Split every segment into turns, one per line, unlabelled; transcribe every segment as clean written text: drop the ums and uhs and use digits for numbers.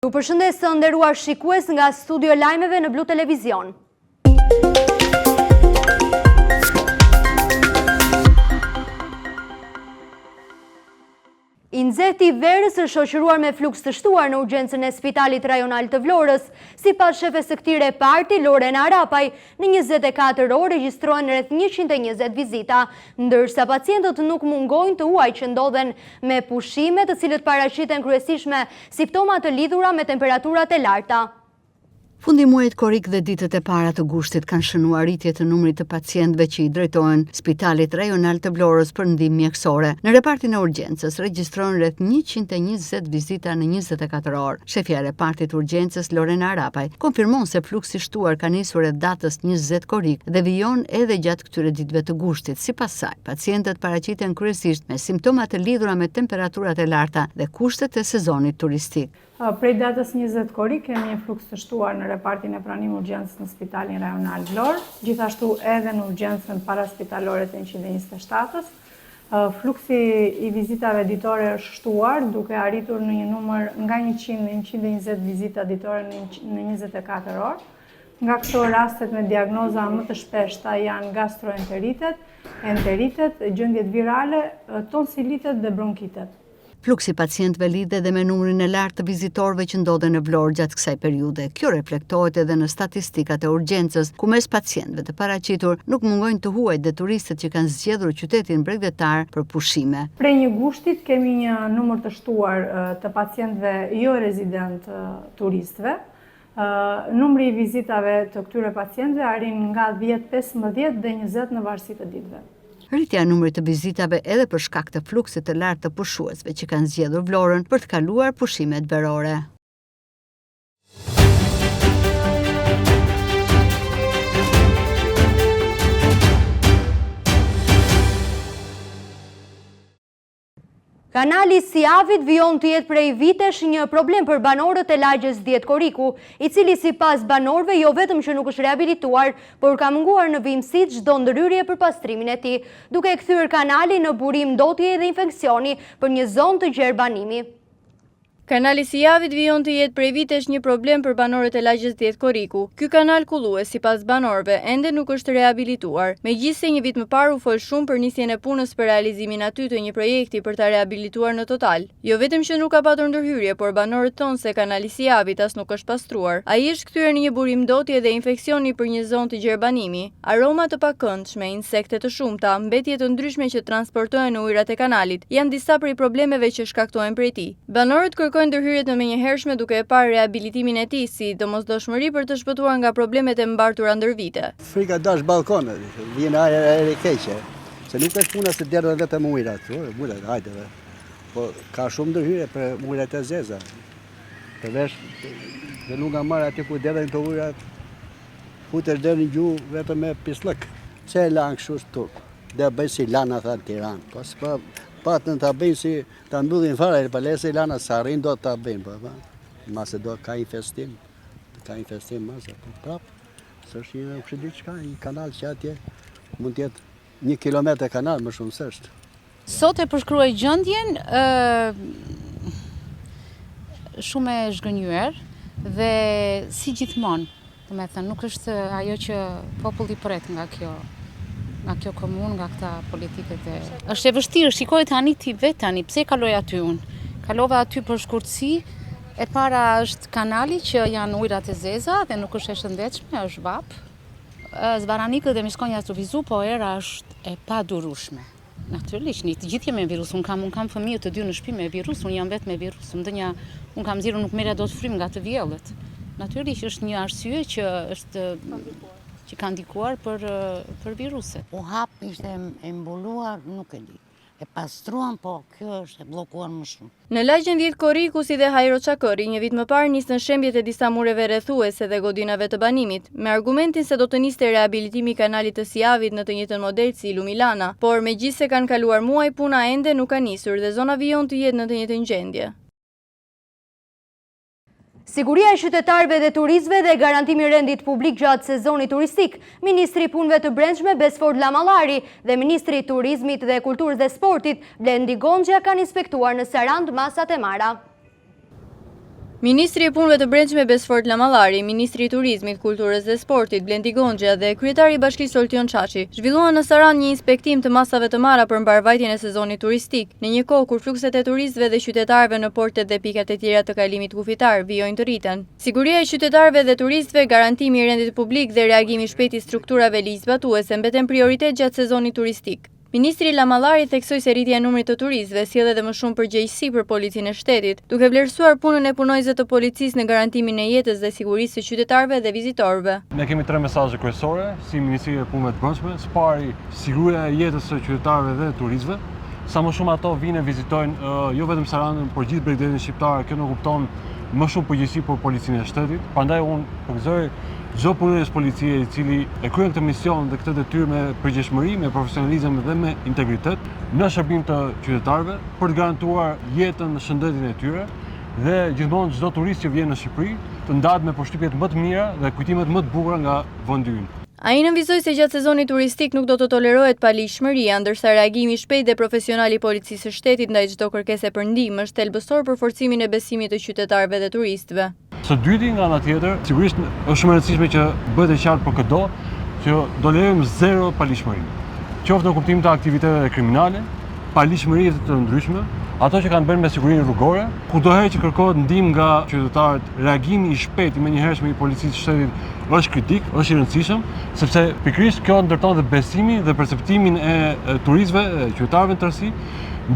Ju përshëndes të nderuar shikues nga studio e lajmeve në Blu Televizion. I nxehti i verës është shoqëruar me fluks të shtuar në urgjencën e Spitalit Rajonal të Vlorës. Sipas shefes së këtij reparti, Lorena Arapaj, në 24 orë regjistrohen rreth 120 vizita, ndërsa pacientët nuk mungojnë të huaj që ndodhen me pushime, të cilët paraqiten kryesisht me simptoma të lidhura me temperaturat e larta.
Fundi i muajit korrik dhe ditët e para të gushtit kanë shënuar rritje të numrit të pacientëve që i drejtohen Spitalit Rajonal të Vlorës për ndihmë mjekësore. Në repartin e urgjencës regjistrohen rreth 120 vizita në 24 orë. Shefja e repartit të urgjencës Lorena Arapaj konfirmon se fluksi i shtuar ka nisur rreth datës 20 korrik dhe vijon edhe gjatë këtyre ditëve të gushtit. Sipas saj, pacientët paraqiten kryesisht me simptoma të lidhura me temperaturat e larta dhe kushtet e sezonit turistik.
Prej datës 20 korrik kemi një fluks të shtuar në repartin e pranim urgjencës në Spitalin Rajonal Vlorë, gjithashtu edhe në urgjencën paraspitalore të 127-ës. Fluksi i vizitave ditore është shtuar, duke arritur në një numër nga 100 në 120 vizita ditore në 24 orë. Nga këto rastet me diagnoza më të shpeshta janë gastroenteritet, enteritet, gjendjet virale, tonsilitet dhe bronkitet.
Fluksi i pacientëve lidhet edhe me numrin e lartë të vizitorëve që ndodhen në Vlorë gjatë kësaj periudhe. Kjo reflektohet edhe në statistikat e urgjencës, ku mes pacientëve të paraqitur nuk mungojnë të huajt dhe turistët që kanë zgjedhur qytetin bregdetar për pushime.
Prej një gushtit kemi një numër të shtuar të pacientëve jo rezidentë turistëve. Numri i vizitave të këtyre pacientëve arrin nga 10, 15 dhe 20 në varësi të ditëve.
Rritja e numrit të vizitave edhe për shkak të fluksit të lartë të pushuesve që kanë zgjedhur Vlorën për të kaluar pushimet verore.
Kanali i Sijavit vijon të jetë prej vitesh një problem për banorët e lagjes 10 Korriku, i cili sipas banorëve jo vetëm që nuk është rehabilituar, por ka munguar në vijimësi çdo ndërhyrje për pastrimin e tij, duke e kthyer kanalin në burim ndotjeje dhe infeksioni për një zonë të gjerë banimi.
Kanali i Sijavit vijon të jetë prej vitesh një problem për banorët e lagjes 10 Korriku. Ky kanal kullues, sipas banorëve, ende nuk është rehabilituar. Megjithëse një vit më parë u fol shumë për nisjen e punës për realizimin aty të një projekti për ta rehabilituar në total. Jo vetëm që nuk ka patur ndërhyrje, por banorët thonë se kanali i Sijavit as nuk është pastruar. Ai është kthyer në një burim ndotje dhe infeksioni për një zonë të gjerë banimi. Aroma të pakëndshme, insekte të shumta, mbetje të ndryshme që transportohen në ujërat e kanalit, janë disa prej problemeve që shkaktohen prej tij. Banorët kërkojnë ndërhyrje të menjëhershme duke e parë rehabilitimin e tij si domosdoshmëri për të shpëtuar nga problemet e mbartura ndër vite.
Frika dash ballkon, vjen ajër erë e keqe. Se nuk është puna se derdhen vetëm ujërat, ujërat, hajde. Po ka shumë ndërhyrje për ujërat e zeza. Përveç dhe nuk nga marrë aty ku derdhen këto ujërat, Futesh deri në gju vetëm me pisllëk. Pse e lanë kështu është turp. Do bëjnë si Lana tha në Tiranë. Po s'po patën ta bëjnë si ta mbyllin fare, pa le si Lana s'arrin dot ta bëjnë, po po. Mase do ka infestim. Ka infestim mase, po prap. S'është një nuk e di çka, një kanal që atje mund të jetë një kilometër kanal më shumë s'është.
Sot e përshkruaj gjendjen shumë e zhgënjyer dhe si gjithmonë, domethënë nuk është ajo që populli pret nga kjo nga kjo komunë, nga këta politikët e... është e vështirë, shikoj tani ti vetë tani, pse kaloj aty unë? Kalova aty për shkurtësi, e para është kanali që janë ujrat e zeza dhe nuk është e shëndetshme, është vapë. Zvarranikët dhe miskonjat të vizu, po era është e padurueshme. Natyrisht, ne të gjithë jemi me virus. Unë kam, unë kam fëmijët të dy në shtëpi me virus, unë jam vetë me virus. Unë ndonjë, unë kam nxjerrë, nuk merrja dot frymë nga të vjellët. Natyrisht është një arsye që është që ka ndikuar për për viruset.
U hap, ishte e mbuluar, nuk e di. E pastruan, po kjo është e bllokuar më shumë.
Në lagjen 10 Korriku si dhe Hajro Çakërri, një vit më parë nisën shembjet e disa mureve rrethuese dhe godinave të banimit, me argumentin se do të niste rehabilitimi i kanalit të Sijavit në të njëjtën model si lumi Lana. Por, megjithëse kanë kaluar muaj, puna ende nuk ka nisur dhe zona vijon të jetë në të njëjtën gjendje.
Siguria e qytetarëve dhe turistëve dhe garantimi i rendit publik gjatë sezonit turistik, Ministri i Punëve të Brendshme Besfort Lamallari dhe Ministri i Turizmit dhe Kulturës dhe Sportit, Blendi Gonxhja kanë inspektuar në Sarandë masat e marra.
Ministri i Punëve të Brendshme Besfort Lamallari, Ministri i Turizmit, Kulturës dhe Sportit, Blendi Gonxhja dhe kryetari i Bashkisë Oltion Çaçi, zhvilluan në Sarandë një inspektim të masave të marra për mbarëvajtjen e sezonit turistik, në një kohë kur flukset e turistëve dhe qytetarëve në portet dhe pikat e tjera të kalimit kufitar vijojnë të rriten. Siguria e qytetarëve dhe turistëve, garantimi i rendit publik dhe reagimi i shpejtë i strukturave ligjzbatuese mbeten prioritet gjatë sezonit turistik. Ministri Lamallari theksoi se rritja e numrit të turistëve sjell edhe më shumë përgjegjësi për Policinë e Shtetit, duke vlerësuar punën e punonjësve të policisë në garantimin e jetës dhe sigurisë së qytetarëve dhe vizitorëve.
Ne kemi tre mesazhe kryesore si Ministri e Punëve të Brendshme. Së pari, siguria e jetës së qytetarëve dhe turistëve. Sa më shumë ato vijnë e vizitojnë jo vetëm Sarandën, por gjithë bregdetin shqiptar, kjo nënkupton më shumë përgjegjësi për Policinë e Shtetit. Prandaj unë përgëzoj Çdo punonjës policie i cili e kryen këtë mision dhe këtë detyrë me përgjegjshmëri, me profesionalizëm dhe me integritet në shërbim të qytetarëve për të garantuar jetën, shëndetin e tyre dhe gjithmonë çdo turist që vjen në Shqipëri të ndahet me përshtypjet më të mira dhe kujtimet më të bukura nga vendi ynë.
Ai nënvizoi se gjatë sezonit turistik nuk do të tolerohet paligjshmëria, ndërsa reagimi i shpejtë dhe profesional i Policisë së Shtetit ndaj çdo kërkese për ndihmë është thelbësor për forcimin e besimit të qytetarëve dhe turistëve.
Së dyti, nga ana tjetër, sigurisht është shumë e rëndësishme që bëhet e qartë për këdo që do lejojmë zero paligjshmëri. Qoftë në kuptim të aktiviteteve kriminale, paligjshmëri të ndryshme, ato që kanë të bëjnë me sigurinë rrugore, kudoherë që kërkohet ndihmë nga qytetarët, reagimi i shpejtë i menjëhershëm i policisë së shtetit është kritik, është i rëndësishëm, sepse pikërisht kjo ndërton dhe besimin dhe perceptimin e turistëve, e qytetarëve në tërësi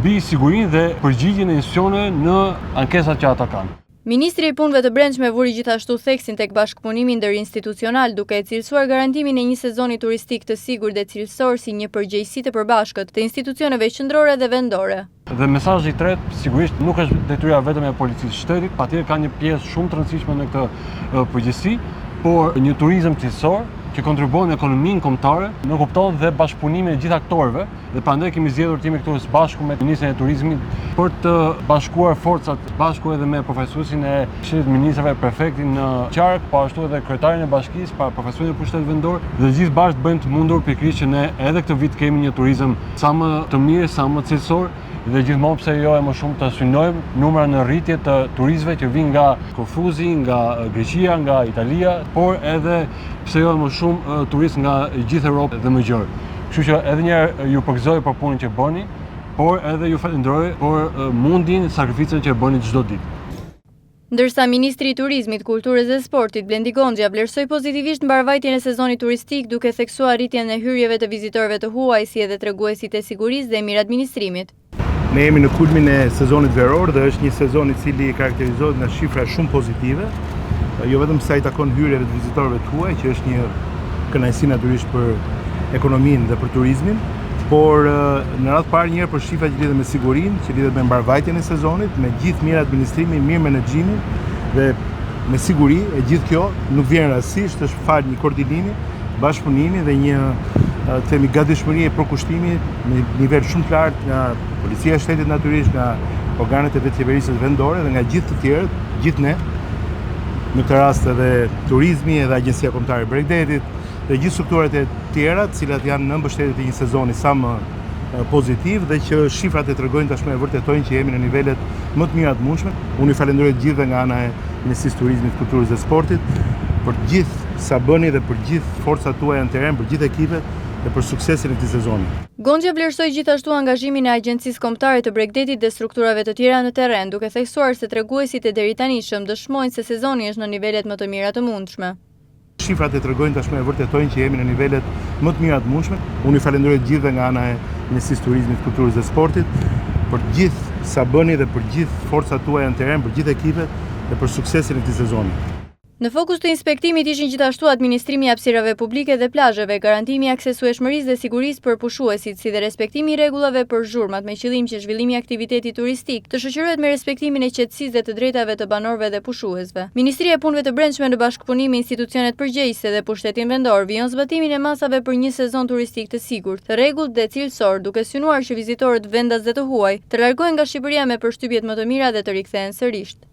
mbi sigurinë dhe përgjigjen e institucioneve në ankesat që ata kanë.
Ministri i Punëve të Brendshme vuri gjithashtu theksin tek bashkëpunimi ndërinstitucional, duke e cilësuar garantimin e një sezoni turistik të sigurt dhe cilësor si një përgjegjësi të përbashkët të institucioneve qendrore dhe vendore.
Dhe mesazhi i tretë, sigurisht nuk është detyra vetëm e Policisë së Shtetit, patjetër ka një pjesë shumë të rëndësishme në këtë përgjegjësi, por një turizëm cilësor që kontribuon në ekonominë kombëtare, nënkupton dhe bashkëpunimin e gjithë aktorëve, Dhe prandaj kemi zgjedhur të jemi këtu së bashku me Ministrin e Turizmit për të bashkuar forcat së bashku edhe me përfaqësuesin e Këshillit të Ministrave, prefektin në qark, po ashtu edhe kryetarin e bashkisë, pra përfaqësuesin e pushtetit vendor dhe gjithë bashkë të bëjmë të mundur pikërisht që ne edhe këtë vit kemi një turizëm sa më të mirë, sa më cilësor dhe gjithmonë pse jo e më shumë të synojmë numra në rritje të turistëve që vijnë nga Korfuzi, nga Greqia, nga Italia, por edhe pse jo e më shumë turistë nga gjithë Europa dhe më gjerë. Kështu që edhe një herë ju përgëzoj për punën që bëni, por edhe ju falënderoj për mundin, sakrificën që bëni çdo ditë.
Ndërsa ministri i Turizmit, Kulturës dhe Sportit, Blendi Gonxhja vlerësoi pozitivisht mbarëvajtjen e sezonit turistik duke theksuar rritjen e hyrjeve të vizitorëve të huaj si edhe treguesit e sigurisë dhe miradministrimit.
Ne jemi në kulmin e sezonit veror dhe është një sezon i cili karakterizohet nga shifra shumë pozitive, jo vetëm sa i takon hyrjeve të vizitorëve të huaj, që është një kënaqësi natyrisht për ekonominë dhe për turizmin, por në radhë të parë njëherë për shifra që lidhen me sigurinë, që lidhen me mbarëvajtjen e sezonit, me gjithë miradministrimin, mirëmenaxhimin dhe me siguri e gjithë kjo nuk vjen rastësisht, është falë një koordinimi, bashkëpunimi dhe një të themi gatishmërie e përkushtimi në nivel shumë të lartë nga Policia e Shtetit natyrisht, nga organet e vetëqeverisjes vendore dhe nga gjithë të tjerët, gjithë ne, në këtë rast edhe turizmi, edhe Agjencia Kombëtare e Bregdetit dhe gjithë strukturat e tjera, të cilat janë në mbështetje të një sezoni sa më pozitiv dhe që shifrat e tregojnë tashmë e vërtetojnë që jemi në nivelet më të mira të mundshme. Unë ju falenderoj të gjithëve nga ana e Ministrisë së Turizmit, Kulturës dhe Sportit për gjithë sa bëni dhe për gjithë forcat tuaja në terren, për gjithë ekipet dhe për suksesin e këtij sezoni.
Gonxhja vlerësoi gjithashtu angazhimin e Agjencisë Kombëtare të Bregdetit dhe strukturave të tjera në terren, duke theksuar se treguesit e deritanishëm dëshmojnë se sezoni është në nivelet më të mira të mundshme.
Shifrat e tregojnë tashmë e vërtetojnë që jemi në nivelet më të mira të mundshme. Unë ju falenderoj të gjithëve nga ana e Ministrisë së Turizmit, Kulturës dhe Sportit për gjithë sa bëni dhe për gjithë forcat tuaja në terren, për gjithë ekipet dhe për suksesin e këtij sezoni.
Në fokus të inspektimit ishin gjithashtu administrimi i hapësirave publike dhe plazheve, garantimi i aksesueshmërisë dhe sigurisë për pushuesit, si dhe respektimi i rregullave për zhurmat me qëllim që zhvillimi i aktivitetit turistik të shoqërohet me respektimin e qetësisë dhe të drejtave të banorëve dhe pushuesve. Ministria e Punëve të Brendshme në bashkëpunim me institucionet përgjegjëse dhe pushtetin vendor vijon zbatimin e masave për një sezon turistik të sigurt, të rregullt dhe cilësor, duke synuar që vizitorët vendas dhe të huaj të largohen nga Shqipëria me përshtypjet më të mira dhe të rikthehen sërisht.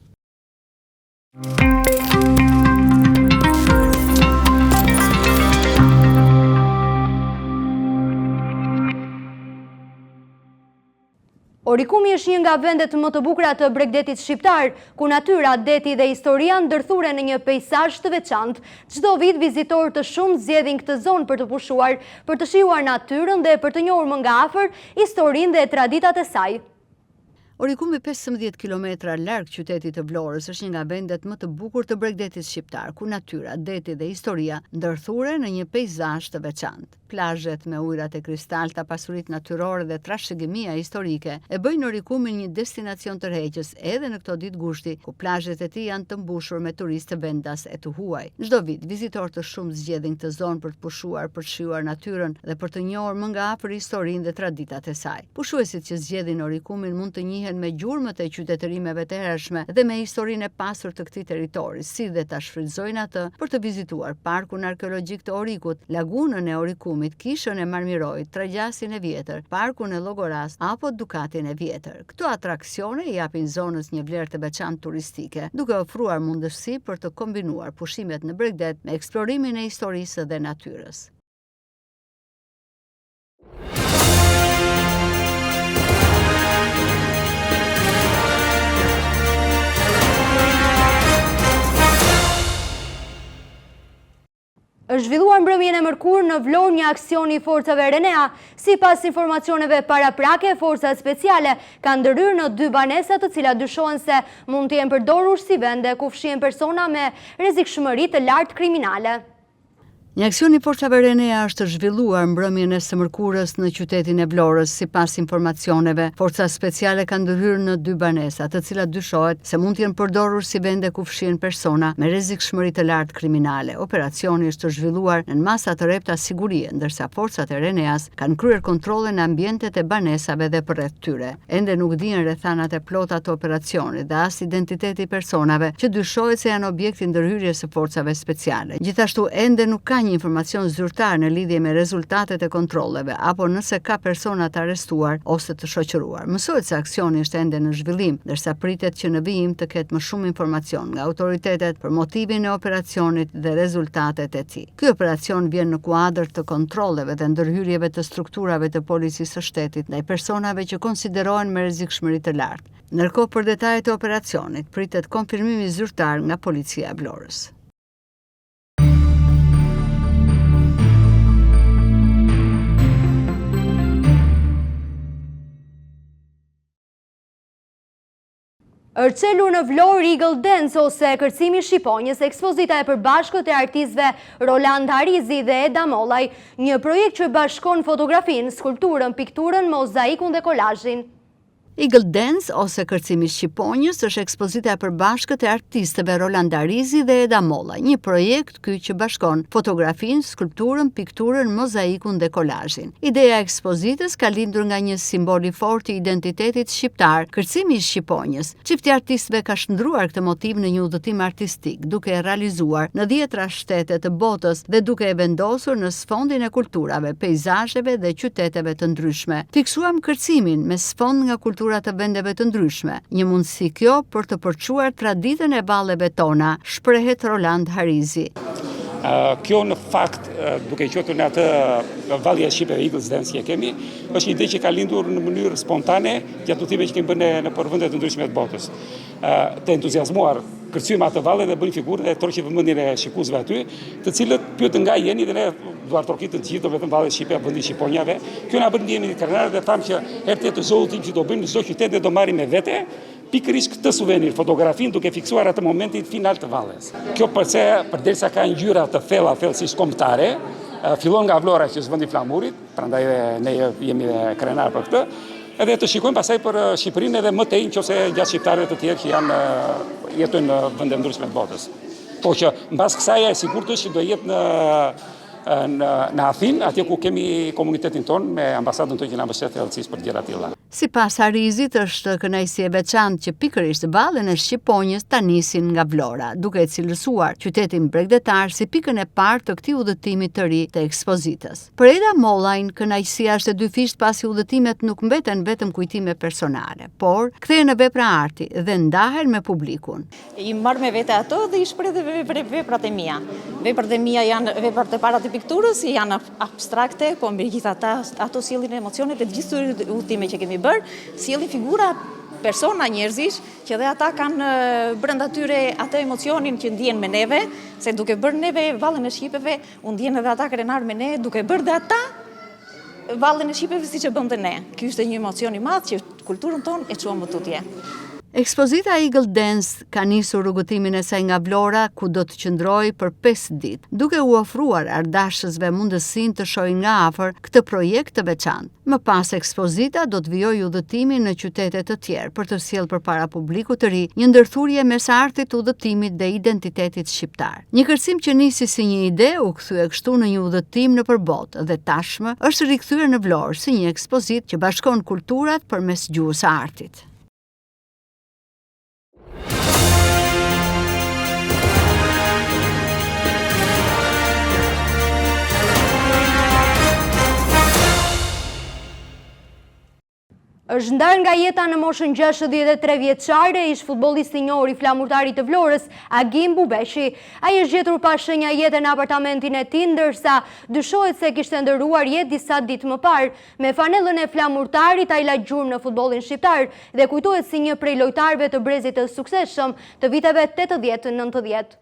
Orikumi është një nga vendet më të bukura të bregdetit shqiptar, ku natyra, deti dhe historia ndërthuren në një peisazh të veçantë. Çdo vit vizitorë të shumtë zgjedhin këtë zonë për të pushuar, për të shijuar natyrën dhe për të njohur më nga afër historinë dhe traditat e saj.
Orikumi 15 kilometra larg qytetit të Vlorës është një nga vendet më të bukur të bregdetit shqiptar, ku natyra, deti dhe historia ndërthuren në një peizazh të veçantë. Plazhet me ujërat e kristalta, pasuritë natyrore dhe trashëgimia historike e bëjnë Orikumin një destinacion tërheqës edhe në këto ditë gushti, ku plazhet e tij janë të mbushur me turistë vendas e të huaj. Çdo vit, vizitorë të shumtë zgjedhin këtë zonë për të pushuar, për të shijuar natyrën dhe për të njohur më nga afër historinë dhe traditat e saj. Pushuesit që zgjedhin Orikumin mund të njihen me gjurmët e qytetërimeve të hershme dhe me historinë e pasur të këtij territori, si dhe ta shfrytëzojnë atë për të vizituar Parkun Arkeologjik të Orikut, Lagunën e Orikumit, Kishën e Marmiroit, Tragjasin e Vjetër, Parkun e Llogorasë apo Dukatin e Vjetër. Këto atraksione i japin zonës një vlerë të veçantë turistike, duke ofruar mundësi për të kombinuar pushimet në bregdet me eksplorimin e historisë dhe natyrës.
Është zhvilluar mbrëmjen e mërkurë në Vlorë një aksion i forcave RENEA. Sipas informacioneve paraprake, forcat speciale kanë ndërhyrë në dy banesa të cilat dyshohen se mund të jenë përdorur si vende ku fshihen persona me rrezikshmëri të lartë kriminale.
Një aksion i forcave RENEA është zhvilluar mbrëmjen e së mërkurës në qytetin e Vlorës. Sipas informacioneve, forcat speciale kanë ndërhyrë në dy banesa, të cilat dyshohet se mund të jenë përdorur si vende ku fshihen persona me rrezikshmëri të lartë kriminale. Operacioni është zhvilluar nën masa të rrepta sigurie, ndërsa forcat e RENEA-s kanë kryer kontrolle në ambientet e banesave dhe përreth tyre. Ende nuk dihen rrethanat e plota të operacionit dhe as identiteti i personave që dyshohet se janë objekt i ndërhyrjes së forcave speciale. Gjithashtu, ende nuk ka një informacion zyrtar në lidhje me rezultatet e kontrolleve apo nëse ka persona të arrestuar ose të shoqëruar. Mësohet se aksioni është ende në zhvillim, ndërsa pritet që në vijim të ketë më shumë informacion nga autoritetet për motivin e operacionit dhe rezultatet e tij. Ky operacion vjen në kuadër të kontrolleve dhe ndërhyrjeve të strukturave të Policisë së Shtetit ndaj personave që konsiderohen me rrezikshmëri të lartë. Ndërkohë për detajet e operacionit pritet konfirmimi zyrtar nga Policia e Vlorës.
Është çelur në Vlorë Eagle Dance ose Kërcimi i Shqiponjës, ekspozita e përbashkët e artistëve Roland Harizi dhe Eda Mollaj, një projekt që bashkon fotografinë, skulpturën, pikturën, mozaikun dhe kolazhin.
Eagle Dance ose Kërcimi i Shqiponjës është ekspozita e përbashkët e artistëve Roland Harizi dhe Eda Mollaj, një projekt ky që bashkon fotografinë, skulpturën, pikturën, mozaikun dhe kolazhin. Ideja e ekspozitës ka lindur nga një simbol i fortë i identitetit shqiptar, kërcimi i shqiponjës. Çifti i artistëve ka shndërruar këtë motiv në një udhëtim artistik, duke e realizuar në dhjetra shtete të botës dhe duke e vendosur në sfondin e kulturave, peizazheve dhe qyteteve të ndryshme. Fiksuam kërcimin me sfond nga kultura të vendeve të ndryshme, një mundësi kjo për të përçuar traditën e valleve tona, shprehet Roland Harizi.
Kjo në fakt, duke quajtur ne atë vallja shqipe Eagles Dance që e kemi, është një ide që ka lindur në mënyrë spontane gjatë udhëtimeve që kemi bërë ne nëpër vende të ndryshme të botës. Të entuziazmuar, kërcyem atë valle dhe bëmë figurë dhe tërhoqëm vëmendjen e shikuesve aty, të cilët pyetën nga jeni dhe ne duartrokitën të gjithë, domethënë valle shqipe, vendi i shqiponjave. Kjo na bëri të ndihemi krenarë dhe thamë që herë tjetër çdo udhëtim që do bëjmë në çdo qytet ne do marrim me vete Pikërisht këtë suvenir, fotografinë duke fiksuar atë momentin final të valles. Kjo përse, përderisa ka ngjyra të thella, thellësisht kombëtare, fillon nga Vlora që është vendi i flamurit, prandaj dhe ne jemi dhe krenarë për këtë, edhe të shikojmë pastaj për Shqipërinë edhe më tej nëse gjatë shqiptarëve të tjerë që janë jetojnë në vende të ndryshme të botës. Po që mbas kësaj e sigurt është që do jetë në në në Athinë, atje ku kemi komunitetin tonë me ambasadën tonë që na mbështet thellësisht për gjëra të tilla.
Sipas Harizit, është kënaqësi e veçantë që pikërisht vallen e shqiponjës ta nisin nga Vlora, duke e cilësuar qytetin bregdetar si pikën e parë të këtij udhëtimi të ri të ekspozitës. Për Eda Mollajn, kënaqësia është e dyfishtë pasi udhëtimet nuk mbeten vetëm kujtime personale, por kthehen në vepra arti dhe ndahen me publikun.
I marr me vete ato dhe i shpreh dhe veprat e mia. Veprat e mia janë veprat e para të pikturës, janë abstrakte, po megjithatë ato sjellin emocionet e të gjithë këtyre udhëtimeve që kemi bërë, sjellin figura persona njerëzish që dhe ata kanë brenda tyre atë emocionin që ndien me neve, se duke bërë neve vallen e shqipeve, u ndien edhe ata krenarë me ne, duke bërë dhe ata vallen e shqipeve siç e bëmë dhe ne. Ky ishte një emocion i madh që kulturën tonë e çuam më
tutje. Ekspozita Eagle Dance ka nisur rrugëtimin e saj nga Vlora, ku do të qëndrojë për 5 ditë, duke u ofruar artdashësve mundësinë të shohin nga afër këtë projekt të veçantë. Më pas ekspozita do të vijojë udhëtimin në qytete të tjerë për të sjellë përpara publikut të ri një ndërthurje mes artit, udhëtimit dhe identitetit shqiptar. Një kërcim që nisi si një ide u kthye kështu në një udhëtim nëpër botë dhe tashmë është rikthyer në Vlorë si një ekspozitë që bashkon kulturat përmes gjuhës së artit.
Është ndarë nga jeta në moshën 63 vjeçare, ish futbollisti i njohur i Flamurtarit të Vlorës, Agim Bubeqi. Ai është gjetur pa shenja jete në apartamentin e tij, ndërsa dyshohet se kishte ndërruar jetë disa ditë më parë. Me fanellën e Flamurtarit ai la gjurmë në futbollin shqiptar dhe kujtohet si një prej lojtarëve të brezit të suksesshëm të viteve 80-90.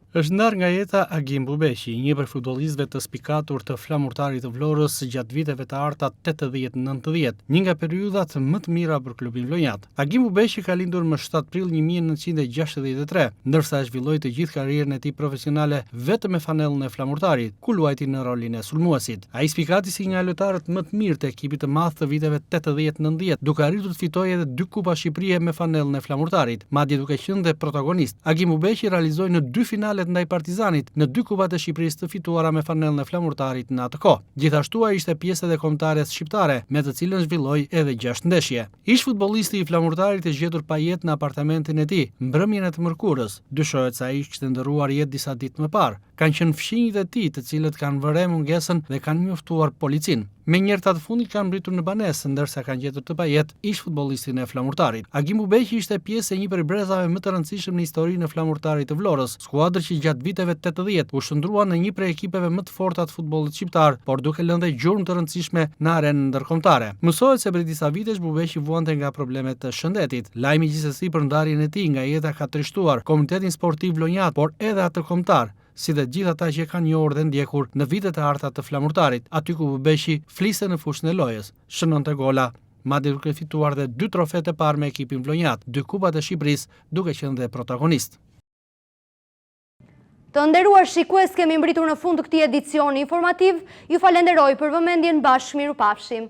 Është ndarë nga jeta Agim Bubeqi, një prej futbollistëve të spikatur të Flamurtarit të Vlorës gjatë viteve të arta 80-90, një nga periudhat më të mira për klubin vlonjat. Agim Bubeqi ka lindur më 7 prill 1963, ndërsa e zhvilloi të gjithë karrierën e tij profesionale vetëm me fanellën e Flamurtarit, ku luajti në rolin e sulmuesit. Ai spikati si një nga lojtarët më të mirë të ekipit të madh të viteve 80-90, duke arritur të fitojë edhe dy Kupa Shqipërie me fanellën e Flamurtarit. madje duke qenë dhe protagonist. Agim Bubeqi realizoi në dy finalet ndaj Partizanit, në dy Kupat e Shqipërisë të fituara me fanellën e Flamurtarit në atë kohë. Gjithashtu ai ishte pjesë edhe e kombëtares shqiptare, me të cilën zhvilloi edhe gjashtë ndeshje. Ish-futbollisti i Flamurtarit është gjetur pa jetë në apartamentin e tij, mbrëmjen e të mërkurës. Dyshohet se ai kishte ndërruar jetë disa ditë më parë. Kanë qenë fqinjët e tij të cilët kanë vënë re mungesën dhe kanë njoftuar policinë. Menjëherë këta të fundit kanë mbërritur në banesë, ndërsa kanë gjetur të pajetë ish-futbollistin e Flamurtarit. Agim Bubeqi ishte pjesë e një prej brezave më të rëndësishëm në historinë e Flamurtarit të Vlorës, skuadër që gjatë viteve 80 u shndërrua në një prej ekipeve më të forta të futbollit shqiptar, por duke lënë dhe gjurmë të rëndësishme në arenën ndërkombëtare. Mësohet se prej disa vitesh Bubeqi vuante nga probleme të shëndetit. Lajmi gjithsesi për ndarjen e tij nga jeta ka trishtuar komunitetin sportiv vlonjat, por edhe atë kombëtar, si dhe gjithë ata që e kanë njohur dhe ndjekur në vitet e arta të Flamurtarit, aty ku Bubeqi fliste në fushën e lojës, shënonte gola, madje duke fituar dhe dy trofetë e parë me ekipin vlonjat, dy Kupat e Shqipërisë, duke qenë dhe protagonist.
Të nderuar shikues, kemi mbërritur në fund të këtij edicioni informativ. Ju falenderoj për vëmendjen bashkë mirupafshim.